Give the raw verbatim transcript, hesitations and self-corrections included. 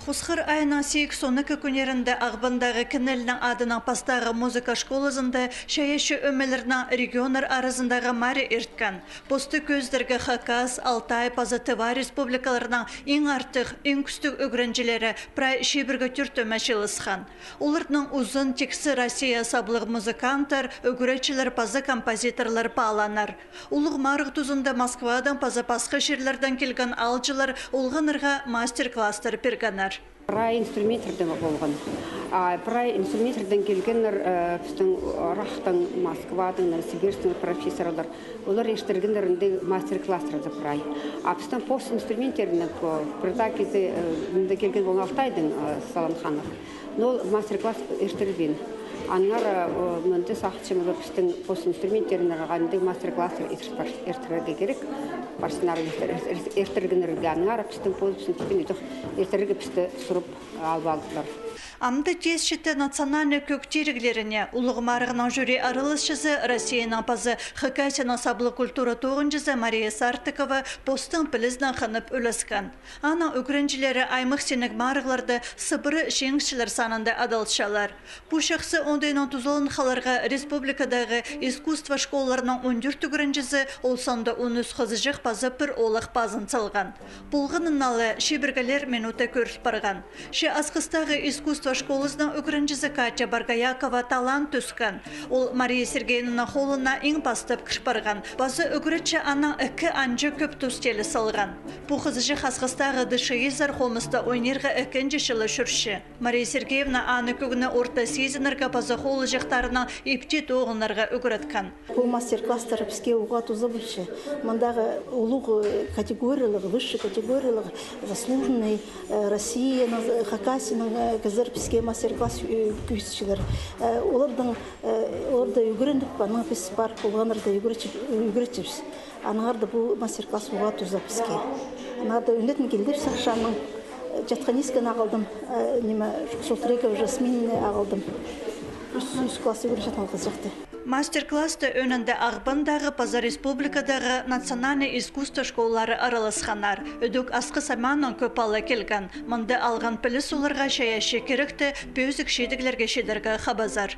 Хосхар айының сигіс-он ікі кӱннерінде Ағбандағы Кинельнің адынаң пастағы музыка школазында чайаачы ӧмелернең регионнар аразындағы марығ ирткен. Посты кӧзідерге Хакас, Алтай паза Тыва республикаларының иң артых, иң кӱстіг ӱгренҷілері прай чибіргі тӧртеме чыылысхан. Оларның узын тиксі Россия саблығ музыканттар, ӱгретчілер паза композиторлар пааланар. Улуғ марығ тузында Москвадаң паза пасха чирлердең килген аалҷылар олғаннарға мастер-класстар пиргеннер. Прай инструменттердең полған. А прай инструменттердең килгеннер, э, пістің Арахтаң, Москвадаң, Новосибирсктің профессорлар. Олар иртіргеннер андағ мастер-класстарды прай. А пістің пос инструменттернең, э, пірдее кізі, э, мында килген полған Алтайдаң, э, Саламханов. Но ол мастер-класс иртірбеен. Аннаңар, э, мында сағынчам, ол пістің пос инструменттернең андағ мастер-класстар иртір-, иртірерге кирек. Парсыннар иртір-, иртір-, иртіргеннерге. Аннаңар пістің позыбыстың тіпчем, идӧк иртірерге пісті сурып алып алдылар. Амды тиисчетті национальный кӧг тиріглеріне. Улуғ марығның жюри араласчызы, Россияның паза Хакасияның саблығ культура тоғынҷызы Мария Сартыкова постың пілізінең хынып ӱлескен. Аның ӱгренҷілері аймах синніг марығларда сыбыра чиңісчілер санында адалчалар. Пу чахсы оңдайнаң тузаланып халарға республикадағы искусство школаларының он тӧрт ӱгренҷізі, ол санда он ӱс хызыҷах паза пір оолах пазын салған. Полғанын ла чибіргілер минутта кӧріл парған. Че Асхыстағы искусство школазының ӱгренҷізі Катя Боргоякова талаан тӧскен. Ол Мария Сергеевнаның холына иң пастап кір парған. Паза ӱгретчі анаң ікі анҷа кӧп тус тілі салған. Пу хызыҷах Асхыстағы ДШИ-зар хомыста ойнирға ікінҷі чылы чӧрче. Мария Сергеевна аны кӧгні орта сизінерге паза хоолҷахтарынаң ипти тоғынарға ӱгреткен. Пу мастер-класстар піске уғаа туза полча. Мындағы улуғ, э, категориялығ, высший категориялығ, заслуженный, э, Россияның, э, Хакасияның, э, кізілер піске мастер-класс, э, кӧзітчелер. Э, оларның, э, оларда ӱгреніп, анаң піс парып, олғаннарда ӱгретчебіс. Аннаңар даа пу мастер-класс уғаа туза піске. Аннаңар даа ӱнетін килдім, Сашаның, э, Чатханисканы ағылдым, э, ниме, Султрегова Жасминні ағылдым. Ӱс, ӱс класс ӱгренчеткен хызыҷахты. Мастер-класста ӧӧнінде Ағбандағы паза республикадағы национальный искусство школалары араласханнар. Ідӧк Асхыс аймағынаң кӧп ала килген. Мында алған піліс оларға чайаачы киректі пӧзік чидіглерге читерге хабазар.